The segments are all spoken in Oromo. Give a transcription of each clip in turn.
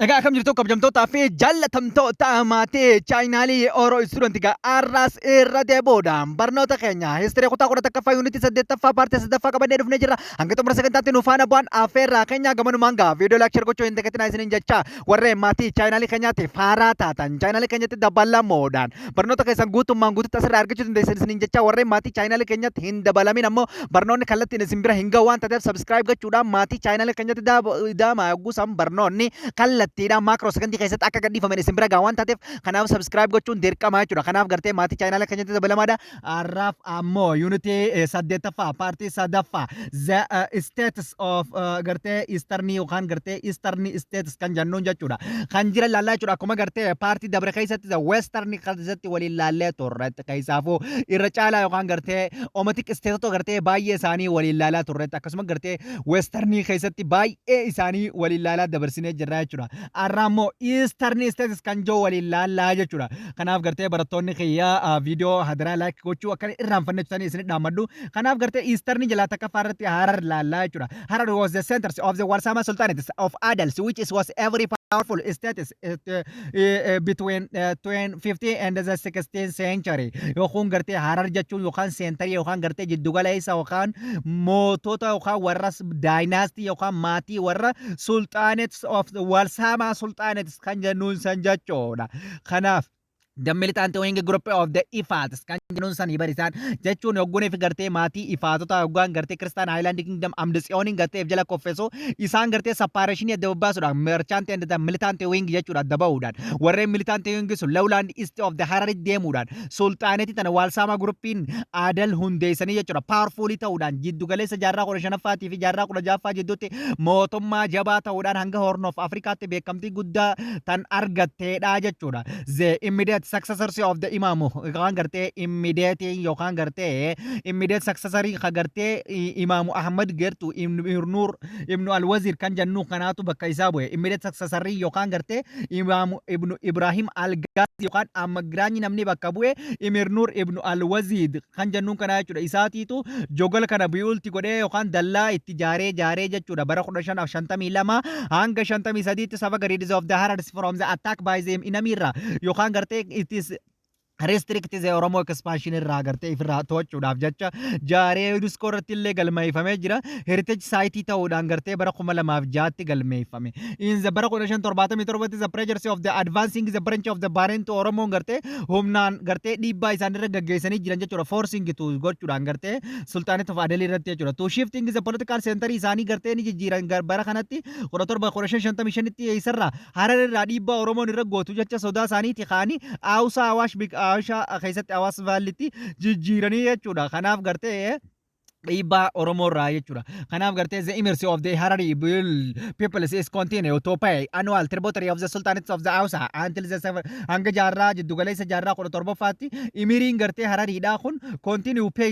Egaa akkam jirtu, kabajamtootaa fi jaallatamtoota maatii chaanaalii Oro Student? Egaa arraas irra deebi'uudhaan barnoota keenya history kutaa 11ffaa yuunitii saddeettaffaa paartii sadaffaa qabannee dhufnee jirra. Hanga xumura sagantaatti nu faana bu'aan affeerraa keenya. Gamanumaan gaa viidiyoo like, share gochuu hin dagatinaa isiniin jecha, warreen maatii chaanaalii keenyaatti faaraa taatan chaanaalii keenyatti dabalamuudhaan barnoota keessan guutummaan guututti asirraa argachuu dandeessan isiniin jecha, warreen maatii chaanaalii keenyatti hin dabalamin ammoo barnoonni kallattiin isin bira hin ga'u waan taateef subscribe gochuudhaan maatii chaanaalii keenyatti daama. Yogguu barnoonni kallattiidhaan micro secondii keessatti akka gadhiifaman isin bira ga'a waan taateef, kanaaf subscribe gochuun dirqama jechuudha. Kanaaf gartee maatii chaanaala keenyatti dabalamaadha. Har'aaf ammoo yuunitii saddeettaffaa paartii sadaffaa, the status of gartee eastern yookaan gartee eastern states kan jennuun jechuudha. Kan jiran laallaa jechuudha. Akkuma gartee paartii dabre keessatti the western keessatti waliin laallee turre, keessaafuu irra caalaa yookaan gartee Omotic stateota gartee baay'ee isaanii waliin laalaa turretti, akkasuma gartee westernii keessatti baay'ee isaanii waliin laalaa dabarsinee jirra jechuudha. Har'a ammoo eastern states kan jiru waliin laallaa jechuudha. Kanaaf gartee barattoonni kiyyaa viidiyoo hadaraa like gochuu akka irraanfanne jechuudha isin dhaammadhu. Kanaaf gartee eastern jalaa takkaffaa irratti Harar laallaa jechuudha. Harar was the center of the Warsama Sultanate of Adals, which is was every powerful status between 1250 and the 16th century. Yookaan gartee Harar jechuun yookaan centerii yookaan gartee jiddugala isa yookaan mootota yookaan warra dynasty yookaan maatii warra sultanates of the Warsama Sultanates kan jennuun san jechuudha. Kanaaf the militant wing group of the Ifats kan jennuun san hibar isaan jechuun yogguun fi gartee maatii Ifaatota yoggaan gartee Christian Highland Kingdom Amde Tsiyooniin gartee jala koffeessu isaan gartee separationii adda babbaasuudhaan merchant and the militant wing jechuudha adda bahuudhaan, warreen militant wing sun lowland east of the Harari deemuudhaan sultanateii tana Waalsaamaa groupiin Adal hundeessanii jechuudha. Powerfulii ta'uudhaan jiddu galeessa jaarraa 15ffaatii fi jaarraa 16ffaa jidduutti mootummaa jabaa ta'uudhaan hanga Horn of Afrikaatti beekamtii guddaa tan argatteedha jechuudha. The immediate successors of the Imaamu yookaan gartee immediate yookaan gartee immediate successorii ka gartee Imaamu Ahmad gertu Ibnu Nur Ibnu Alwazir kan jennu kanaatu bakka isaa bu'e. Immediate successorii yookaan gartee Imaamu Ibnu Ibrahim Al-Ghazi yookaan amma giraanyi namni bakka bu'e Emir Nur Ibnu Alwazid kan jennuun kanaa jechuudha. Isaatiitu jogola kana built godhee yookaan dallaa itti jaaree jaaree jechuudha. Bara 1552 hanga 53tti safeguard of the Harars from the attack by the enemy irraa yookaan gartee it is restrict the Oromo expansion irraa gartee ifirraa to'achuudhaaf jecha jaaree UNESCO irratti illee galmeeffamee jira. Heritage site ta'uudhaan gartee bara 2006tti galmeeffame. In the bara 1577tti the pressures of the advancing the branch of the Barento Oromoon gartee humnaan gartee dhiibbaa isaan irra gaggeessanii jiran jechuudha. Forcing to gochuudhaan gartee Sultanate of Adel irratti jechuudha. To shifting the political center isaanii gartee ni jijjiiran bara kanatti 17 1555tti isarraa Harar irraa dhiibbaa Oromoon irra gootu jecha sodaa isaaniiti kaanii Awusaa Awaash Awaashaa keessatti Awaas Valleytti jijjiiranii jechuudha. Kanaaf gartee dhiibbaa Oromoo irraa jechuudha. Kanaaf gartee the emirs of the Harari people is continue to pay annual tributary of the Sultanate of the Hausa until the seven hanga jaarraa jiddugaleessa jaarraa 17ffaatti emiriin gartee Harariidhaa kun continue pay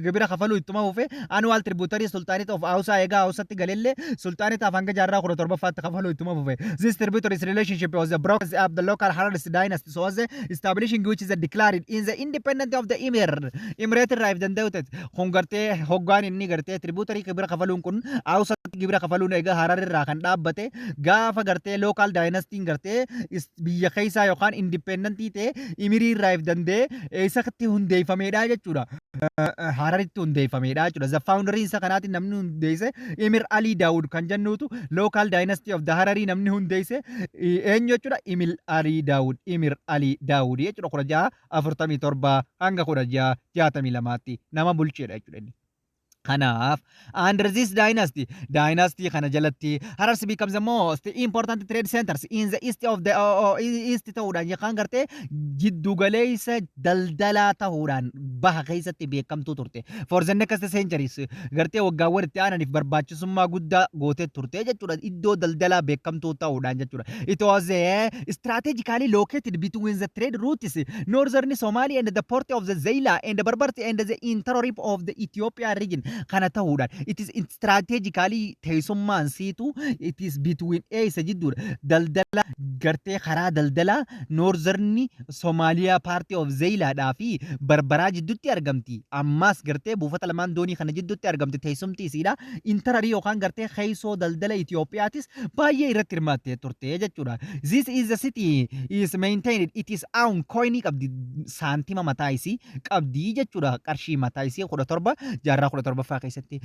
gibira kafaluu ittuma fufe annual tributary Sultanate of Hausa. Egaa Hausatti galellee Sultanataaf hanga jaarraa 17ffaatti kafaluu ittuma fufe. This tributaries relationship was the broke up the local Harari dynasty, so was the establishing which is declared in the independent of the emir emirate irraa if danda'u kun gartee hoggaan inni gartee tributary gibira kafaluun kun Hausatti gibira kafaluun egaa Harar irraa kan dhaabbate gaafa gartee local dynastiin gartee biyya keessaa yookaan independentii ta'e emirii irraa if danda'e eessatti hundeeffamedha jechuudha. Hararitti hundeeffamedha jechuudha. The founder isa kanaatiin namni hundeesse Emir Ali Daawud kan jennuutu local dynasty of the Hararii namni hundeesse eenyu jechuudha? Emir Ali Daawud, Emir Ali Daawud jechuudha. 1647 hanga 1662tti nama bulcheedha jechuudha inni. Kanaaf under this dynasty, dynasty kana jalatti Harars becomes the most important trade centers in the east of the east ta'uudhaan yookaan gartee jiddu galeessa daldalaa ta'uudhaan baha keessatti beekamtuu turte. For the next centuries gartee waggaawwan itti aananiif barbaachisummaa guddaa gootee turte jechuudha. Iddoo daldalaa beekamtuu ta'uudhaan jechuudha. It was strategically located between the trade routes northern Somalia and the port of the Zeila and the Berber and the interior of the Ethiopia region. Kana ta'uudhaan it is strategically teessummaan siitu it is between eessa jidduudha? Daldala gartee karaa daldalaa northern Somaaliyaa part of Zeeyilaadhaa fi Barbaraa jidduutti argamti. Ammaas gartee buufata lamaan doonii kana jidduutti argamti teessumti isiidha. Interior yookaan gartee keessoo daldala Itiyoophiyaatis baay'ee irratti hirmaattee turte jechuudha. This is the city is maintained it is own coin qabdi, saantima mataa isii qabdi jechuudha, qarshii mataa isii 17 jaarraa 17ffaa keessatti.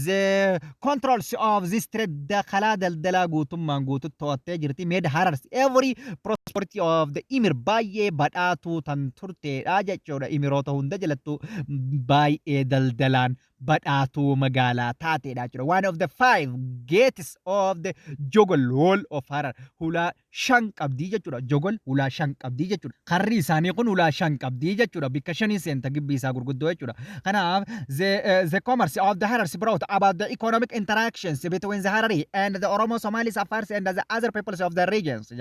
The controls of this trade kalaa daldalaa guutummaan guututti to'attee jirti. Made Harars every prosperity of the emir baay'ee badhaatuu tan turteedha jechuudha. Emiroota hunda jalattu baay'ee daldalaan badhaatuu magaalaa taateedha jechuudha. One of the five gates of the Jogol Wall of Harar hulaa shan qabdii jechuudha. Jogol hulaa shan qabdii jechuudha. Karri isaanii kun hulaa shan qabdii jechuudha. Bikka shanii seenta gibbii isaa gurguddoo jechuudha. Kanaaf the commerce of the Harars brought about the economic interactions between the Harari and the Oromo, Somalis, Afars and the other peoples of the regions.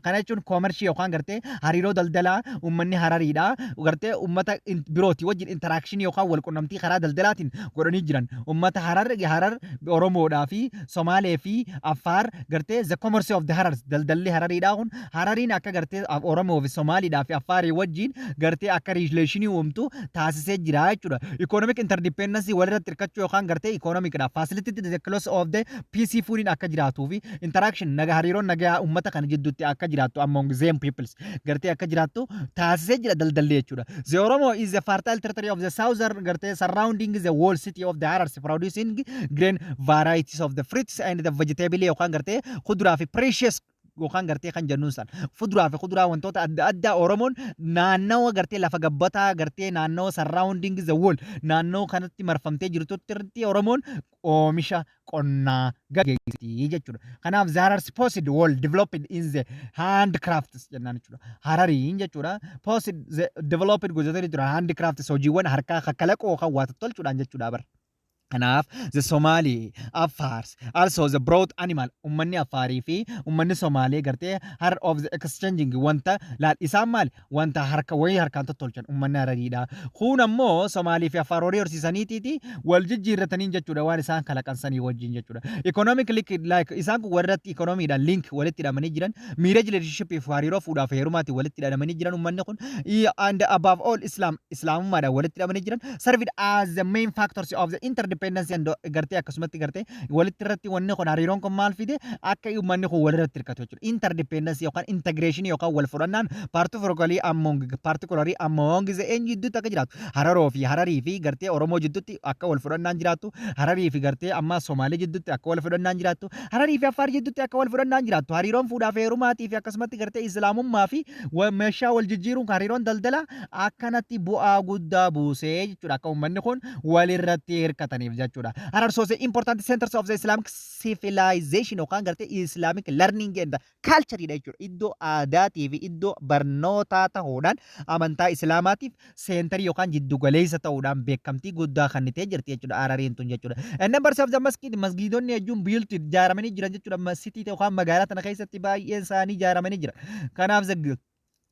Kana jechuun commerce yookaan gartee hariiroo daldalaa uummanni Harariidha. Gartee uummata birooti wajjin interaction yookaan wal qunnamtii karaa daldalaatiin godhanii jiran. Uummata Harar, Oromoodhaa fi Somaalee fi Affaar gartee the commerce of the Harars daldalli Harariidhaa kun Harariin akka gartee Oromoo fi Somaaliidhaa fi Affaarii wajjin gartee akka relationii uumtu taasisee jira jechuudha. Economic interdependence walirratti hirkachuu yookaan gartee economicdha. Facilitated the close of the peaceful akka jiraatuu fi interaction naga hariiroon nagaa uummata kana jidduutti akka jiraattu among them peoples gartee akka jiraattu taasisee jira daldalli jechuudha. The Oromo is the fertile territory of the southern gartee surrounding the whole city of the Harars, producing grain varieties of the fruits and the vegetable yookaan gartee kuduraa fi precious yookaan gartee kan jennuun san fuduraa fi kuduraa wantoota adda addaa Oromoon naannawa gartee lafa gabbataa gartee naannawa surrounding the wall naannoo kanatti marfamtee jirtutti Oromoon oomisha qonnaa gaggeessiti jechuudha. Kanaaf the Harars possessed well developed in the handcrafts jennaan jechuudha. Harariin jechuudha. Possessed the developed gosoota jechuudha. Handcrafts hojiiwwan harkaa kalaqoo kan waa tottolchuudhaan jechuudha bara. Kanaaf the Somali, Afars, also the brought animal, ummanni Afaarii fi ummanni Somaalee gartee har of the exchanging wanta laal isaan maal wanta harka wayii harkaan tottolchan ummanni Harariidha. Kun ammoo Somaalii fi Afaar horii horsiisaniitiiti wal jijjiirrataniin jechuudha waan isaan kalaqansanii wajjin jechuudha. Economic link like isaan kun warratti economiidhaan link walitti hidhamanii jiran, marriage relationship fi hariiroo fuudhaaf heerumaatiin walitti hidhamanii jiran ummanni kun and above all Islam Islaamummaadhaan walitti hidhamanii jiran served as the main factors of the interdependence and gartee akkasumatti gartee walitti irratti wanni kun hariiroon kun maal fide akka uummanni kun walirratti hirkatu jechuudha. Interdependence yookaan integration yookaan wal fudhannaan particularly among the eenyu jidduutti akka jiraatu, Hararoo fi Hararii fi gartee Oromoo jidduutti akka wal fudhannaan jiraattu, Hararii fi gartee amma Somaalee jidduutti akka wal fudhannaan jiraattu, Hararii fi Affaar jidduutti akka wal fudhannaan jiraattu, hariiroon fuudhaa fi heerumaatii fi akkasumatti gartee Islaamummaa fi meeshaa wal jijjiiruun hariiroon daldala akkanatti bu'aa guddaa buusee jechuudha akka uummanni kun walirratti hirkataniif jechuudha. Harar was important centers of the Islamic civilization yookaan gartee Islamic learning and culture dha jechuudha. Iddoo aadaatii fi iddoo barnootaa ta'uudhaan amantaa Islaamaatiif centerii yookaan jiddu galeessa ta'uudhaan beekamtii guddaa kennitee jirti jechuudha Harariin tun jechuudha. And numbers of the masjid masgiidonni jechuun built ijaaramanii jiran jechuudha. City yookaan magaalaa tana keessatti baay'een isaanii ijaaramanii jira. Kanaaf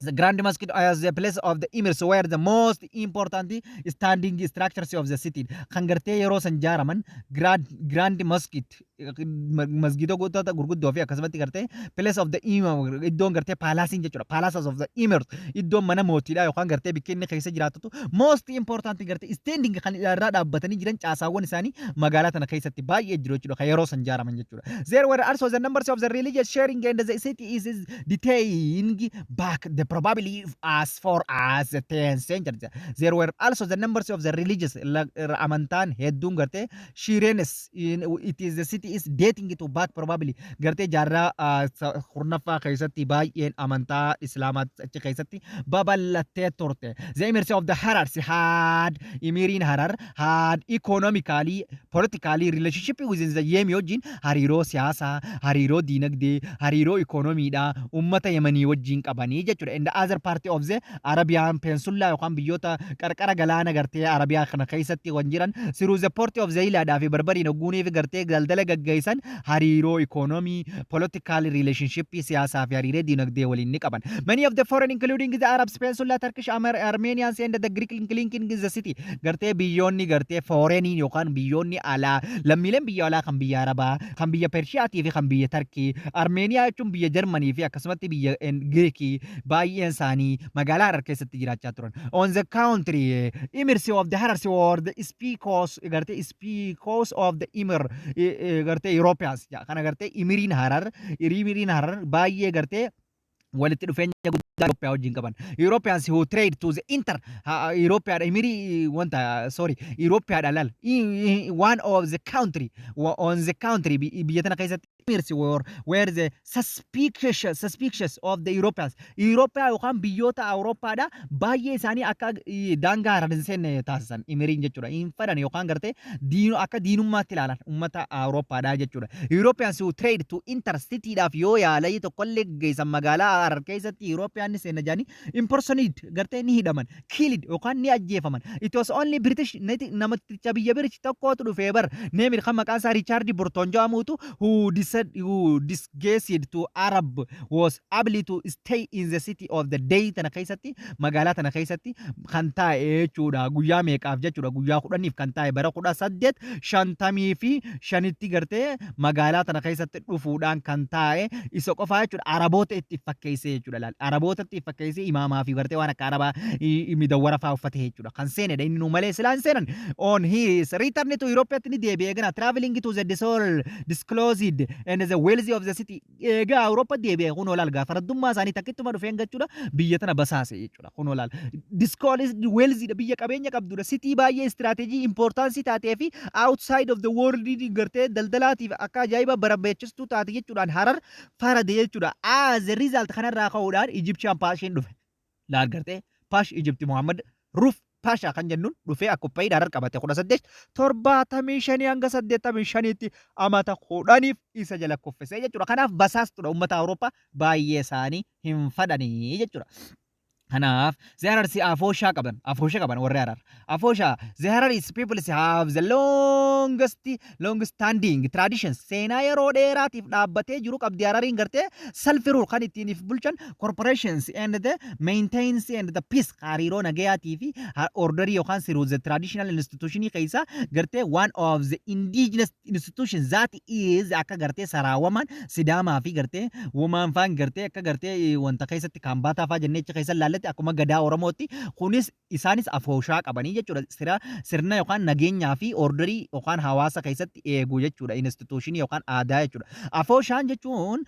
the Grand Mosque as the place of the emirs were the most important standing structures of the city. Kan gartee yeroo san ijaaraman Grand Mosque masgiida gootota gurguddoo fi akkasumatti gartee place of the imam iddoon gartee palaceiin jechuudha. Palaces of the emirs iddoon mana mootiidha yookaan gartee bikki inni keessa jiraatutu most important gartee standing kan irraa dhaabbatanii jiran caasaawwan isaanii magaalaa tana keessatti baay'ee jiru jechuudha kan yeroo san ijaaraman jechuudha. There were also the numbers of the religious sharing and the city is detaining back the probably as far as the 10th century. There were also the numbers of the religious amantaan hedduun gartee shrines in it is the city is dating to back probably gartee jaarraa 10ffaa keessatti baay'een amantaa Islaamaa achi keessatti babal'attee turte. The emirs of the Harars had emiriin Harar had economically, politically relationship within the Yemen wajjin hariiroo siyaasaa, hariiroo diinagdee, hariiroo ikoonomiidha ummata Yemanii wajjin qabanii jechuudha. In the other part of the Arabian Peninsula yookaan biyyoota qarqara galaana gartee Arabiyaa kana keessatti wan jiran through the port of Zaylaadhaa fi Barbariin ogguunii fi gartee daldala gaggeessan hariiroo economy, political relationship, siyaasaa fi hariiroo dinagdee waliin ni qaban. Many of the foreign, including the Arabs, Peninsula, Turkish, Armenians and the Greek linking the city. Gartee biyyoonni gartee foreign yookaan biyyoonni alaa, lammiileen biyya alaa kan biyya Arabaa, kan biyya Pershiyaatii fi kan biyya Tarkii, Armeeniyaa jechuun biyya Jarmanii fi akkasumatti biyya Greekii baay'een isaanii magaalaa Harar keessatti jiraachaa turan. On the country, emirs of the Harar were the speakers, gartee speakers of the emir, gartee Europeans kana gartee emiriin Harar baay'ee gartee walitti dhufeenya guddaa Itoophiyaa wajjin qaban. Europeans who trade to the inter European emirii wanta, sorry, European laal one of the country on the country biyya tana keessatti emirs were the suspicious of the Europeans. European yookaan biyyoota Awurooppaadha baay'ee isaanii akka daangaa Harar hin seenne taasisan emiriin jechuudha. Hin fedhan yookaan gartee akka diinummaatti ilaalan uummata Awurooppaadha jechuudha. Europeans who trade to intercityidhaaf yoo yaalanii tokkollee geessan magaalaa Harar keessatti European ni seenna jedhanii imprisoned, gartee ni hidhaman, killed yookaan ni ajjeefaman. It was only British namticha biyya British tokkootu dhufee bar named kan maqaan isaa Richard Burton jedhamutu who disguised to Arab was able to stay in the city of the day tana keessatti, magaalaa tana keessatti kan taa'e jechuudha. Guyyaa meeqaaf jechuudha? Guyyaa 10f kan taa'e, bara 1855tti gartee magaalaa tana keessatti dhufuudhaan kan taa'e isa qofaa jechuudha. Araboota itti fakkeessee jechuudha laal, Araboota itti fakkeessee imaamaa fi gartee waan akka Arabaa midawwara fa'aa uffate jechuudha kan seenedha inni. Nu malee silaan seenan. On his return to Europeatti ni deebi'ee gana traveling to the disclosed and the wealthy of the city. Egaa Awurooppaa deebi'ee kunoo laal, gaafa faraddummaa isaanii takkittuma dhufeen jechuudha biyya tana basaase jechuudha. Kunoo laal, disclosed wealthy, biyya qabeenya qabdudha, city baay'ee strategy importance taatee fi outside of the world gartee daldalaatiif akka ajaa'iba barbaachistuu taate jechuudhaan Harar farade jechuudha. As a result, kanarraa ka'uudhaan Egyptian Pashiin dhufe laal, gartee Pash Egypt Muhammad Ruf Pasha kan jennuun dhufee occupied Harar qabate 1875 hanga 85tti amata 10f isa jala kuffisee jechuudha. Kanaaf basaastudha, uummata Awurooppaa baay'ee isaanii hin fadhanii jechuudha. Kanaaf the Hararsi afooshaa qaban, afooshaa qaban warri Harar. Afooshaa, the Hararis people have the longest long standing traditions, seenaa yeroo dheeraatiif dhaabbatee jiru qabdi Harariin, gartee self rule kan ittiin if bulchan, corporations and the maintenance and the peace, hariiroo nagayaatii fi orderii yookaan through the traditional institution keessa gartee one of the indigenous institutions that is akka gartee saraawaman Sidaamaa fi gartee womaan faan gartee akka gartee wanta keessatti Kambaataa faa jennee achi keessa ilaalletti akkuma gadaa Oromootti kunis isaanis afooshaa qabanii jechuudha. Sirna yookaan nageenyaa fi orderii yookaan hawaasa keessatti eegu jechuudha. Institutionii yookaan aadaa jechuudha. Afooshaan jechuun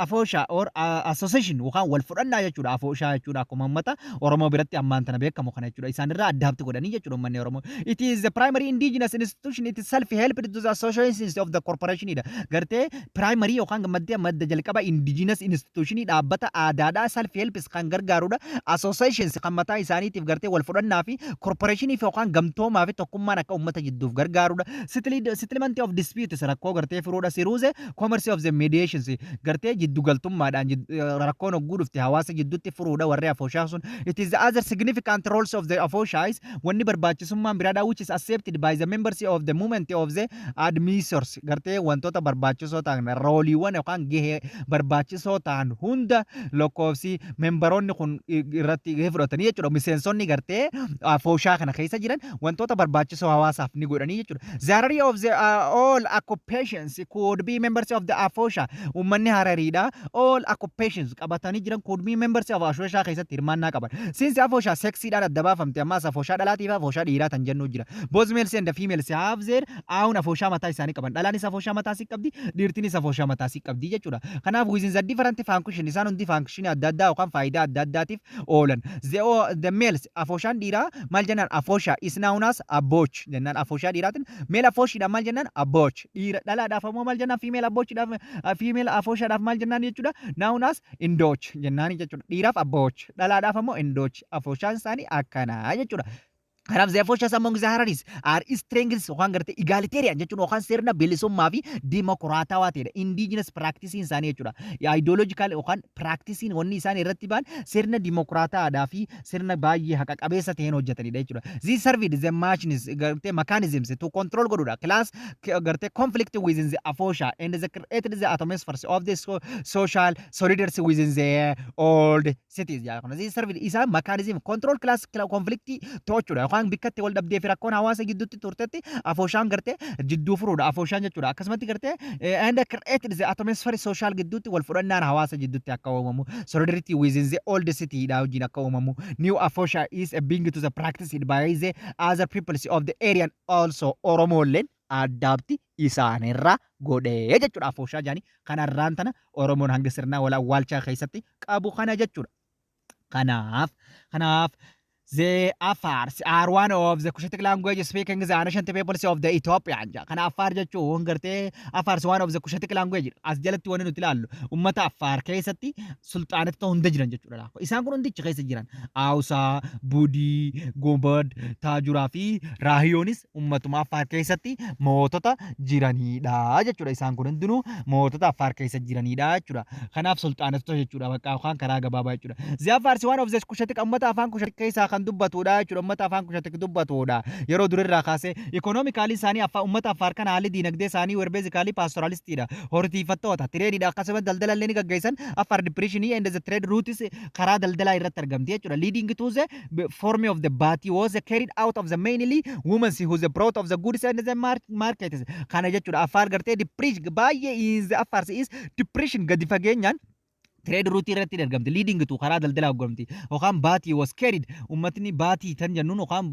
afooshaa or association yookaan wal fudhannaa jechuudha. Afooshaa jechuudha akkuma uummata Oromoo biratti ammaan tana beekamu kana jechuudha. Isaan irraa addaabti godhanii jechuudha uummanni Oromoo. It is the primary indigenous institution. It is self help to the associations of the corporation dha. Gartee primary yookaan madda jalqaba indigenous institution dhaabbata aadaadhaa self helps kan gargaarudha. Associations kan mataa isaaniitiif gartee wal fudhannaa fi corporationiif yookaan gamtoomaa fi tokkummaan akka uummata jidduuf gargaarudha. Settlement of disputes, rakkoo gartee furuudha. Through the commerce of the mediations, gartee jiddugaltummaadhaan rakkoon hogguu dhufte hawaasa jidduutti furuudha warri afooshaa sun. It is the other significant roles of the afooshaa is wanni barbaachisummaan biraadhaa which is accepted by the members of the movement of the admisors, gartee wantoota barbaachisoo ta'an, roleiiwwan yookaan gahee barbaachisoo ta'an hunda lakkoofsi memberoonni kun irratti gahee fudhatanii jechuudha. Miseensonni gartee afooshaa kana keessa jiran wantoota barbaachisoo hawaasaaf ni godhanii jechuudha. The Harari of the all occupations could be members of the afooshaa. Uummanni Harariidha. All occupations qabatanii jiran could be members of afooshaa keessatti hirmaannaa qaban. Since afooshaa sexiidhaan adda baafamte, ammaas afooshaa dhalaatii fi afooshaa dhiiraa tan jennu jira. Both males and the females have their own afooshaa mataa isaanii qaban. Dhalaanis afooshaa mataa isii qabdi, dhiirtinis afooshaa mataa isii qabdi jechuudha. Kanaaf within the different function, isaan hundi function adda addaa yookaan faayidaa adda addaatiif oolan. The males afooshaan dhiiraa maal jennaan? Afooshaa is known as abooch jennaan afooshaa dhiiraatiin. Male afooshiidhaan maal jennaan? Abooch. Dhiira dhalaadhaaf ammoo maal jennaan? Female aboochiidhaaf, female afooshaadhaaf maal jennaan jechuudha? Known as indooch jennaan jechuudha. Dhiiraaf abooch, dhalaadhaaf ammoo indooch. Afooshaan isaanii akkanaa jechuudha. Kanaaf the Afoshas among the Hararis are strengths yookaan gartee egalitarian jechuun yookaan sirna bilisummaa fi dimokiraatawaa ta'edha. Indigenous practicing isaanii jechuudha. Ideological yookaan practicing wanni isaan irratti ba'an sirna dimokiraataadhaa fi sirna baay'ee haqa qabeessa ta'een hojjetanidha jechuudha. This served the machines gartee mechanisms to control godhudha. Class gartee conflict within the Afosha and the created the atmosphere of the social solidarity within the old cities. This served isaan mechanism control class conflict to'achuudha yookaan bikkatti wal dhabdee fi rakkoon hawaasa gidduutti turtetti afooshaan gartee jidduu furuudha afooshaan jechuudha. Akkasumatti gartee and created the atmosphere social gidduutti wal fudhannaan hawaasa gidduutti akka uumamu, solidarity within the old city dha wajjin akka uumamu. New Afosha is a being to the practiced by the other peoples of the area also. Oromolleen addaabti isaanirra godhee jechuudha. Afooshaa jaanii kanarraan tana Oromoon hanga sirnaa wal awwaalchaa keessatti qabu kana jechuudha. Kanaaf the Afars are one of the Cushitic language speaking the ancient peoples of the Ethiopian. Kana Afar jechuun gartee Afars one of the Cushitic language. As jalatti wanni nuti ilaallu ummata Afar keessatti sulxaanota hunda jiran jechuudha. Isaan kun hundichi keessa jiran. Awusaa, Budii, Gobad, Taajuraa fi Raahiyoonis ummatuma Afar keessatti mootota jiranidha jechuudha. Isaan kun hundinuu mootota Afar keessa jiranidha jechuudha. Kanaaf sulxaanota jechuudha bakka yookaan karaa gabaabaa jechuudha. The Afars one of the Cushitic, ummata afaan Cushitic keessaa kan dubbatudha jechuudha. Ummata afaan Cushitic dubbatudha. Yeroo durirraa kaasee economically isaanii afaan ummata Affaar kana haalli diinagdee isaanii were basically pastoralistiidha. Hortiifattoota, tradeiidha, akkasumas daldala illee ni gaggeessan. Affaar depression and the trade routes karaa daldalaa irratti argamti jechuudha. Leading to the form of the Bati was carried out of the mainly women who the brought of the goods and the markets. Kana jechuudha. Affaar gartee depression baay'ee is Affaar is depression gadi fageenyaan trade route irratti argamti. Leading to karaa daldalaa argamti yookaan Baatii was carried, ummatni Baatii tan jennuun yookaan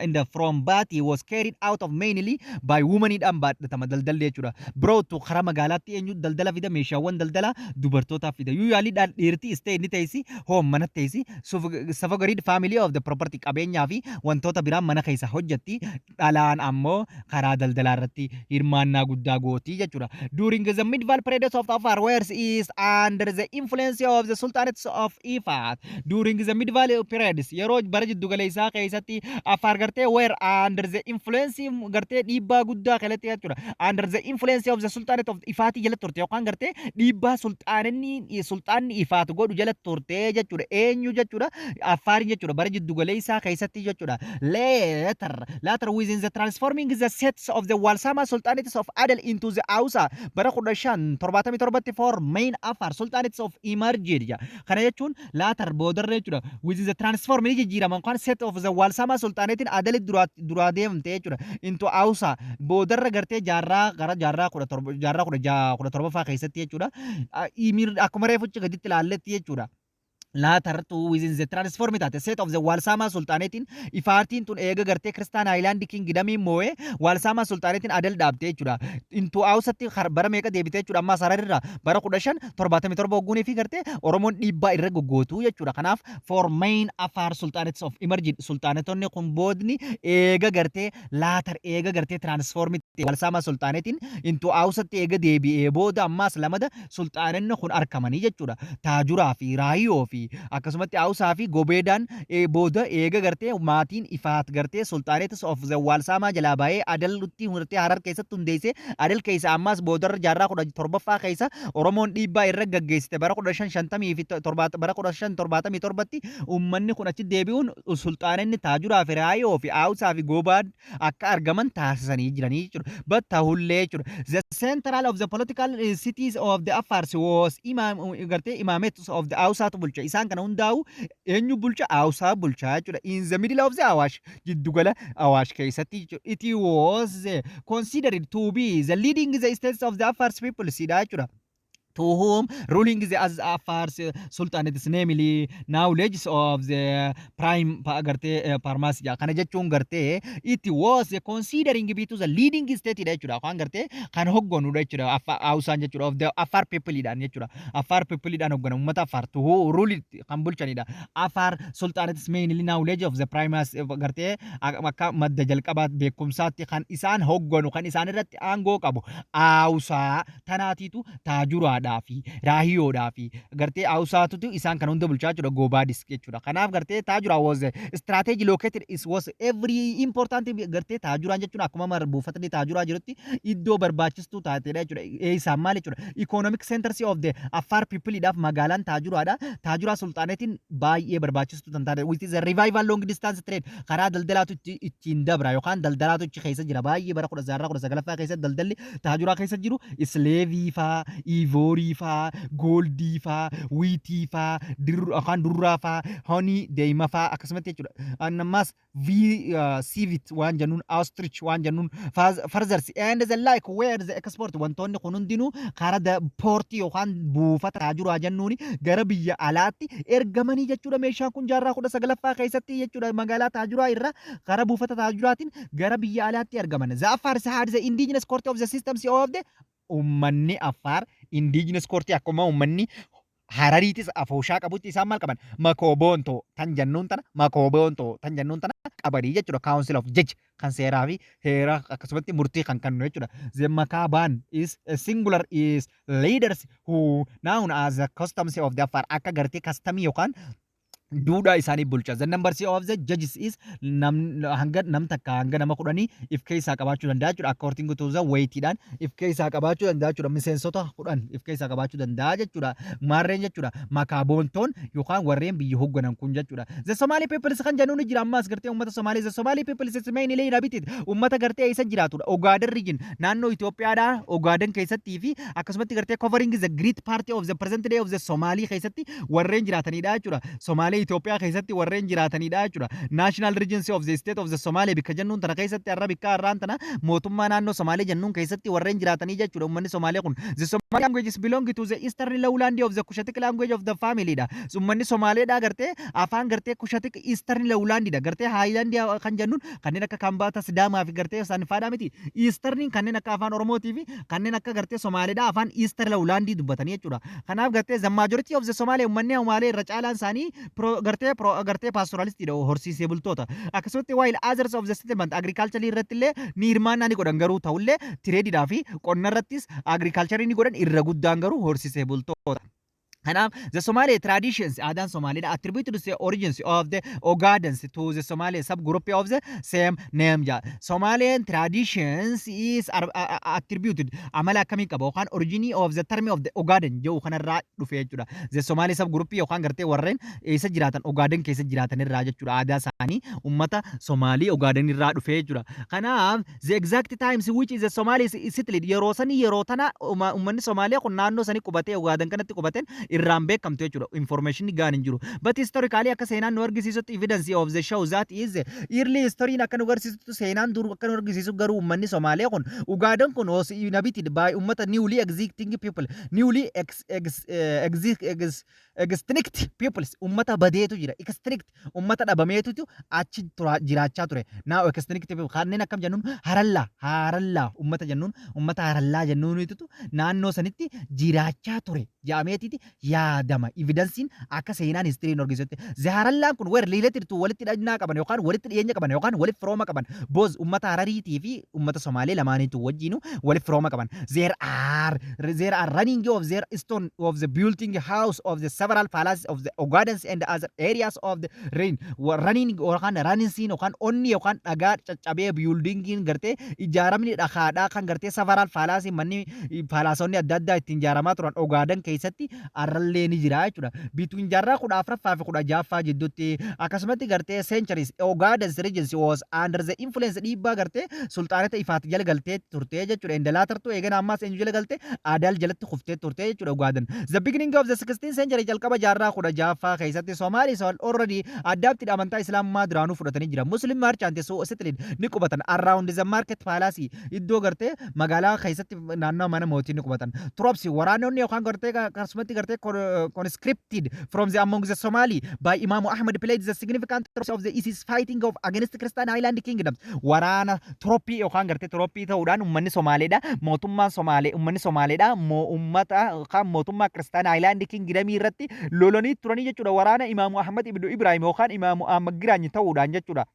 in the from Baatii was carried out of mainly by womenidhaan baadhatama daldalli jechuudha. Brought to karaa magaalaatti eenyu daldala fida? Meeshaawwan daldalaa dubartootaaf fida. Usually dhiirti istee inni teessi home, mana teessi, safeguard family of the property, qabeenyaa fi wantoota biraa mana keessa hojjetti. Dhalaan ammoo karaa daldalaa irratti hirmaannaa guddaa gootii jechuudha. During the medieval periods of Afar where is under the influence of the Sultanates of Ifat. During the medieval periods, yeroo bara jiddu galeessaa keessatti Afar gartee were under the influence gartee dhiibbaa guddaa kalatti jechuudha. Under the influence of the Sultanate of Ifat jala turte yookaan gartee dhiibbaa sulxaanni Ifat godhu jala turte jechuudha. Eenyu jechuudha? Afaarin jechuudha bara jiddu galeessaa keessatti jechuudha. Later within the transforming the sets of the Walsama Sultanates of Adal into the Ausa bara 1577tti four main Afar Sultanates of emerged jedha. Kana jechuun later boodarra jechuudha. Within the transform ni jijjiiraman kan set of the Walsama Sultanatein Adal duraa deemte jechuudha. Into Ausa boodarra gartee jaarraa gara jaarraa 17, jaarraa 17ffaa keessatti jechuudha. Akkuma reefuchi gaditti ilaalletti jechuudha. Later to within the transform taate set of the Walsama Sultanatein Ifaatiin tun eega gartee Christian Highland Kingdomiin moo'ee Walsama Sultanatein Adal dhaabte jechuudha. Into Awsatti bara meeqa deebite jechuudha? Amma sararrirra bara 1577 hogguunii fi gartee Oromoon dhiibbaa irra goggootu jechuudha. Kanaaf four main Afar Sultanates of emerged, sultanatonni kun boodni eega gartee later eega gartee transform Walsama Sultanatein into Awsatti eega deebi'ee booda ammaas lamada sultaanonni kun argamanii jechuudha. Taajuraa fi Raayiyoo fi akkasumatti Awusaa fi Gobeedaan booda eega gartee maatiin Ifaat gartee Sultanates of the Waalsaamaa jalaa baay'ee Adalutti gartee Harar keessatti hundeessee Adal keessa ammaas boodarra jaarraa 17ffaa keessa Oromoon dhiibbaa irra gaggeessite bara 1557, bara 1577tti uummanni kun achi deebi'uun sulxaanonni Taajuraa fi Raayoo fi Awusaa fi Gobaan akka argaman taasisanii jiranii jechuudha. But ta'ullee jechuudha. The central of the political cities of the Afars was imam gartee imametus of the Awusaatu bulcha. Isaan kana hundaa'u eenyu bulcha? Awusaa bulcha jechuudha. In the middle of the Awash, jiddugala Awash keessatti jechuudha. It was considered to be the leading the states of the Afars people sidha jechuudha. To whom ruling the as Afars sultanates, namely knowledge of the prime gartee primacy. Kana jechuun gartee it was considering be to the leading state dha jechuudha. Afaan gartee kan hogganudha jechuudha. Hausaan jechuudha of the Afar people dhaan jechuudha. Afar people dhaan hoggana uummata Afar to who rule kan bulchanidha. Afar sultanates mainly knowledge of the primacy gartee akka madda jalqabaa beekumsaatti kan isaan hogganu, kan isaan irratti aangoo qabu Hausaa tanaatiitu Taajuraadha. Hawusaadhaa fi Raahiyoodhaa fi gartee Hawusaatutu isaan kan hunda bulchaa jechuudha, Goobaadis jechuudha. Kanaaf gartee Taajuraa was strategy located is was every important. Gartee Taajuraan jechuun akkuma buufatni Taajuraa jirutti iddoo barbaachistuu taateedha jechuudha. Isaan maal jechuudha? Economic centers of the Afar people dhaaf magaalaan Taajuraadha. Taajuraa sulxaanetiin baay'ee barbaachistuu kan taate, which is a revival long distance trade, karaa daldalaatu ittiin dabra yookaan daldalaatu achi keessa jira. Baay'ee bara kudha jaarraa 19ffaa keessa daldalli Taajuraa keessa jiru slave faa, ivory faa, gold faa, wheat faa, yookaan durraa faa, honey, deema faa akkasumatti jechuudha. Ammas civet waan jennuun, ostrich waan jennuun, feathers and the like where the export. Wantoonni kun hundinuu karaa port yookaan buufata Taajuraa jennuuni gara biyya alaatti ergamanii jechuudha. Meeshaan kun jaarraa 19ffaa keessatti jechuudha, magaalaa Taajuraa irraa karaa buufata Taajuraatiin gara biyya alaatti ergaman. The Afar had the indigenous court of the systems of the ummanni Affaar indigenous court, akkuma ummanni Harariitis afooshaa qabutti isaan maal qaban? Makoobontoo tan jennuun tana, makoobontoo tan jennuun tana qabanii jechuudha. Council of Judge kan seeraa fi heera akkasumatti murtii kan kennu jechuudha. The Makaban is a singular is leaders who known as the customs of the Afar, akka gartee custom yookaan duudhaa isaanii bulcha. The numbers of the judges is nam, hanga nam takka hanga nama 10 if keessaa qabaachuu danda'a jechuudha. According to the weightiidhaan if keessaa qabaachuu danda'a jechuudha. Miseensota 10 if keessaa qabaachuu danda'a jechuudha. Maarreen jechuudha. Makaaboontoon yookaan warreen biyya hoogganan kun jechuudha. The Somali peoples kan jennuun ni jira ammaas gartee uummata Somaalee. The Somali peoples is mainly inhabited, uummata gartee eessa jiraatudha? Ogaaden region, naannoo Itoophiyaadhaa Ogaaden keessattii fi akkasumatti gartee covering the great part of the present day of the Somali keessatti warreen jiraatanidha jechuudha. Somaalee Itoophiyaa keessatti warreen jiraatanidha jechuudha. National Regions of the State of the Somalia bikka jennuun tana keessatti, har'a bikka har'aan tana mootummaa naannoo Somaalee jennuun keessatti warreen jiraatanii jechuudha. Uummanni Somaalee kun, the Somali languages belong to the Eastern Lowland of the Cushitic language of the family dha. Uummanni Somaaleedha gartee afaan gartee Cushitic Eastern Lowland dha. Gartee Highland kan jennuun kanneen akka Kambaata, Sidaamaa fi gartee Sanfaadhaa miti. Eastern kanneen akka afaan Oromootii fi kanneen akka gartee Somaaleedha afaan Eastern Lowland dubbatanii jechuudha. Kanaaf gartee the majority of the Somali, uummanni Somaalee irra caalaan isaanii gartee pastoralistiidha, horsiisee bultoota. Akkasumatti while others of the settlement agriculture irratti illee ni hirmaannaa ni godhan, garuu ta'ullee tradeiidhaa fi qonna irrattis agriculture ni godhan, irra guddaan garuu horsiisee bultoota. Kanaaf the Somali traditions, aadaan Somaaliidha, attributed to the origins of the Ogadens to the Somali subgroup of the same name ja. Somalian traditions is attributed, amala akkamii qaba yookaan origin of the term of the Ogaden jedhu kanarraa dhufe jechuudha. The Somali subgroup yookaan gartee warreen eessa jiraatan, Ogaden keessa jiraatan irraa jechuudha. Aadaa isaanii ummata Somaalii Ogaden irraa dhufe jechuudha. Kanaaf the exact times which is the Somali settled, yeroo sanii yeroo tana ummanni Somaaliyaa kun naannoo sanii qubatee Ogaden kanatti qubateen irraan beekamtu jechuudha. Information gaan hin jiru. But historically, akka seenaan nu argisiisutti, evidence of the show that is early history akka nu agarsiisutti, seenaan dur akka nu argisiisu garuu ummanni Somaalee kun, Ugaadaan kun was inhabited by ummata newly existing people, newly ex, ex, ex, ex, extinct peoples, ummata badeetu jira, extinct, ummata dhabameetutu achi jiraachaa ture. Now extinct people kanneen akkam jennuun, Harallaa, Harallaa ummata jennuun, ummata Harallaa jennuunitu naannoo sanitti jiraachaa ture jedhameetiti yaadama, evidenceiin akka seenaan historyn argisiisutti. The Harallaan kun were related to, walitti hidhannaa qaban yookaan walitti dhiyeenya qaban yookaan walitti firooma qaban, both ummata Harariitii fi ummata Somaalee lamaaniitu wajjinu walitti firooma qaban. There are running of their stone of the building house of the several palaces of the Ogadens and other areas of the rain running yookaan running scene yookaan onni yookaan dhagaa caccabee buildingiin gartee ijaaramni dhagaadhaa kan gartee several palace, manni palaceonni adda addaa ittiin ijaaramaa turan Ogaden keessatti arrallee ni jira jechuudha. Between jaarraa 14ffaa fi 16ffaa jidduutti akkasumatti gartee centuries Ogaden regions was under the influence, dhiibbaa gartee sulxaanota Ifaat jala galtee turte jechuudha. In the later to eegana ammaas eenyu jala galte? Adal jalatti kuftee turte jechuudha Ogaden. The beginning of the 16th century, jalqaba jaarraa 16ffaa keessatti, Somalis already adopted, amantaa Islaamummaa duraanuu fudhatanii jira. Muslim merchant so settled, ni qubatan, around the market palace, iddoo gartee magaalaa keessatti naannoo mana mootii ni qubatan. Troops, waraanonni yookaan gartee akkasumatti gartee conscripted from the among the Somali by Imam Ahmad played the significant role of the ISIS fighting of against Christian Highland kingdoms. Waraana troop yookaan gartee troop ta'uudhaan uummanni Somaaleedha. Mootummaan Somaalee, uummanni Somaaleedha. Uummata yookaan mootummaa Christian Highland kingdom irratti lolanii turanii jechuudha. Waraana Imaamu Ahmad ibn Ibrahim yookaan Imaamu Ahmad Giraany ta'uudhaan jechuudha.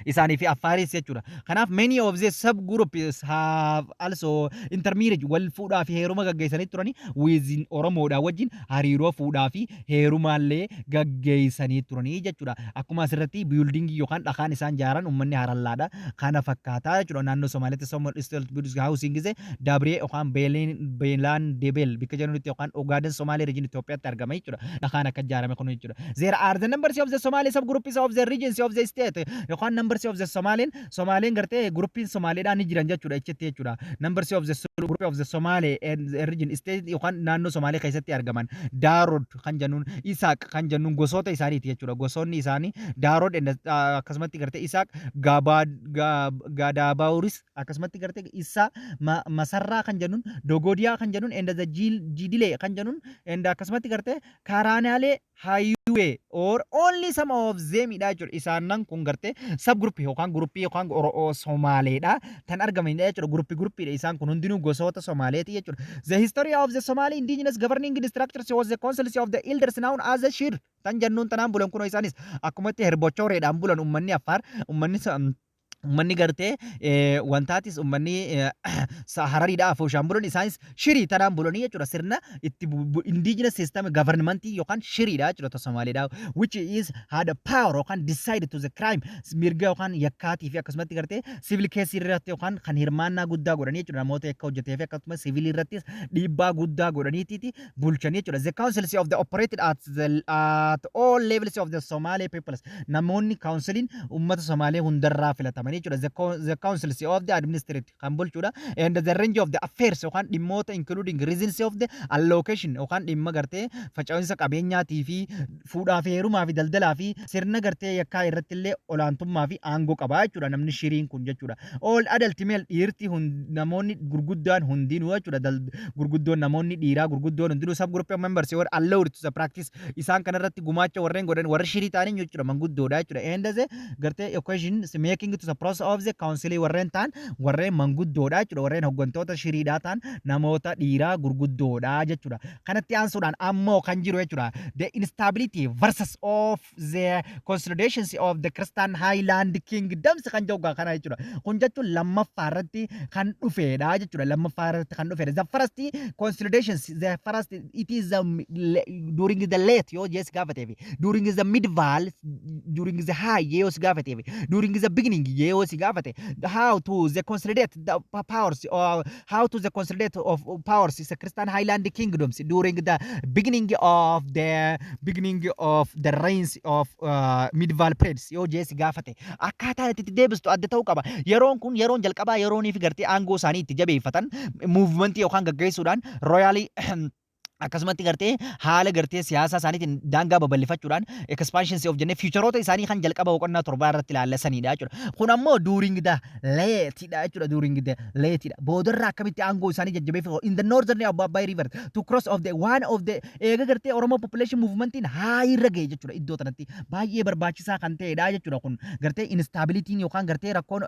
Isaanii fi Affaaris jechuudha. Kanaaf many of the sub groups have also intermarriage, wal fuudhaa fi heeruma gaggeessanii turani. Within Oromoodhaa wajjin hariiroo fuudhaa fi heerumaallee gaggeessanii turanii jechuudha. Akkuma asirratti buildingii yookaan dhakaan isaan jaaran uummanni Harallaadha. Kana fakkaataa jechuudha. Naannoo Somaalitti Somol Housing gisee Dabree yookaan Beelaan Debel bikka jedhamutti yookaan Ogaaden Somaalee region Itoophiyaatti argama jechuudha. Dhakaan akka ijaarame kun jechuudha. There are the numbers of the Somali subgroups of the regions of the state yookaan numbers of the Somalian Somaaleen gartee groupiin Somaaleedhaan ni jiran jechuudha achitti jechuudha. Numbers of the group of the Somali and the region state yookaan naannoo Somaalee keessatti argaman Daarod kan jennuun, Isaaq kan jennuun gosoota isaaniiti jechuudha. Gosoonni isaanii Daarod akkasumatti gartee Isaaq, Gaadaabauris, akkasumatti gartee Isaa, Masarraa kan jennuun, Dogodiyaa kan jennuun and the Jidilee kan jennuun and akkasumatti gartee Karaanaalee Hayyuwee or only some of them dha jechuudha. Isaanan kun gartee sub groupii yookaan groupii yookaan Somaaleedha tan argamanidha jechuudha. Groupii groupiidha, isaan kun hundinuu gosoota Somaaleeti jechuudha. The history of the Somali indigenous governing structures was the council of the elders known as the Shir. Tan jennuun tanaan bulan kunoo isaanis akkumatti herbochooreedhaan bulan. Ummanni Affaar, ummanni gartee wantaatis, ummanni Harariidha afooshaan bulan, isaanis shirii tanaan bulanii jechuudha. Sirna itti indigenous system governmentii yookaan shiriidha jechuudha Somaaliidha, which is had a power yookaan decide to the crime, mirga yookaan yakkaatii fi akkasumatti gartee civil case irratti yookaan kan hirmaannaa guddaa godhanii jechuudha. Namoota yakka hojjetee fi akkasumas civil irrattis dhiibbaa guddaa godhaniitiiti bulchanii jechuudha. The councils of the operated at all levels of the Somali peoples, namoonni counciliin ummata Somaalee hundarraa filatamanii jechuudha. The councils of the administrative kan bulchuudha and the range of the affairs yookaan dhimmoota including reasons of the allocation yookaan dhimma gartee faca'insa qabeenyaatii fi fuudhaa fi heerumaa fi daldalaa fi sirna gartee yakkaa irratti illee olaantummaa fi aangoo qabaa jechuudha namni shiriin kun jechuudha. All adult male, dhiirti, namoonni gurguddaan hundinuu jechuudha, gurguddoon, namoonni dhiiraa gurguddoon hundinuu sub group of members were allowed to the practice, isaan kanarratti gumaacha warreen godhan warra shirii ta'anii jechuudha, manguddoodha jechuudha. And the gartee equation making to the process of the council warreen ta'an warreen manguddoodha jechuudha, warreen hooggantoota shiriidhaa ta'an namoota dhiiraa gurguddoodha jechuudha. Kanatti aansuudhaan ammoo kan jiru jechuudha, the instability versus of the consolidations of the Christian Highland Kingdoms kan jedhu kana jechuudha. Kun jechuun lammaffaa irratti kan dhufeedha jechuudha. Lammaffaa irratti kan dhufeedha. The first consolidations, the first, it is the during the late yoo jees gaafateef, during the medieval, during the high yoo si gaafateef, during the beginning yoo si gaafate, how to the consolidate the powers or how to the consolidate of powers is the Christian Highland Kingdoms during the beginning of the reigns of medieval periods yoo jees gaafate, akkaataa itti deebistu adda ta'uu qaba. Yeroon kun yeroon jalqabaa yeroonii fi gartee aangoo isaanii itti jabeeffatan movementii yookaan gaggeessuudhaan royalii, akkasumatti gartee haala gartee siyaasa isaaniitiin daangaa babal'ifachuudhaan expansion of jennee featureoota isaanii kan jalqaba boqonnaa 7 irratti ilaallasanidha jechuudha. Kun ammoo during the lateidha jechuudha, during the lateidha. Boodarra akkamitti aangoo isaanii jajjabeeffatu in the northern of Abbay River to cross of the one of the eega gartee Oromoo population movementiin haa irra ga'e jechuudha. Iddoo kanatti baay'ee barbaachisaa kan ta'edha jechuudha. Kun gartee instabilityn yookaan gartee rakkoon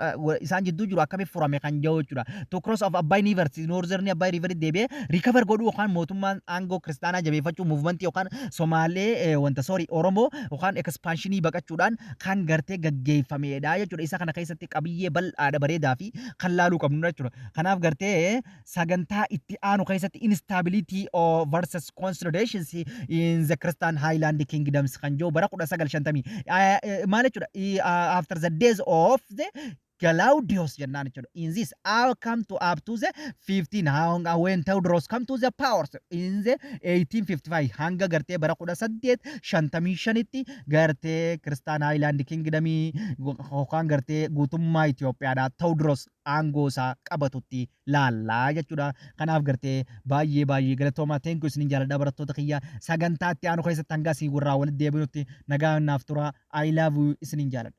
isaan jidduu jiru akkamitti furame kan jiru jechuudha. To cross of Abbay River, northern Abbay River deebi'ee recover godhuu yookaan mootummaan aangoo kiristaanaa jabeeffachuu movementii yookaan Somaalee wanta, sorry, Oromoo yookaan expansionii baqachuudhaan kan gartee gaggeeffamedha jechuudha. Isa kana keessatti qabiyyee bal'aadha, bareedaa fi kan laaluu qabnu jechuudha. Kanaaf gartee sagantaa itti aanu keessatti instability of versus consolidations in the Christian Highland Kingdoms kan jiru bara 1950 maal jechuudha, after the days of the Claudius jennaan jechuudha. In this all come to up to the 15 hanga when Theodorus come to the powers in the 1855, hanga gartee bara 1855tti gartee Christian Highland Kingdomii yookaan gartee guutummaa Itoophiyaadhaa Theodorus aangoo isaa qabatutti laallaa jechuudha. Kanaaf gartee baay'ee baay'ee galatoomaa. Thank you, isinin jaaladha barattoota kiyya. Sagantaa itti aanu keessatti hanga asii warraa walitti deebinutti nagaa naaf tura. I love you, isinin jaaladha.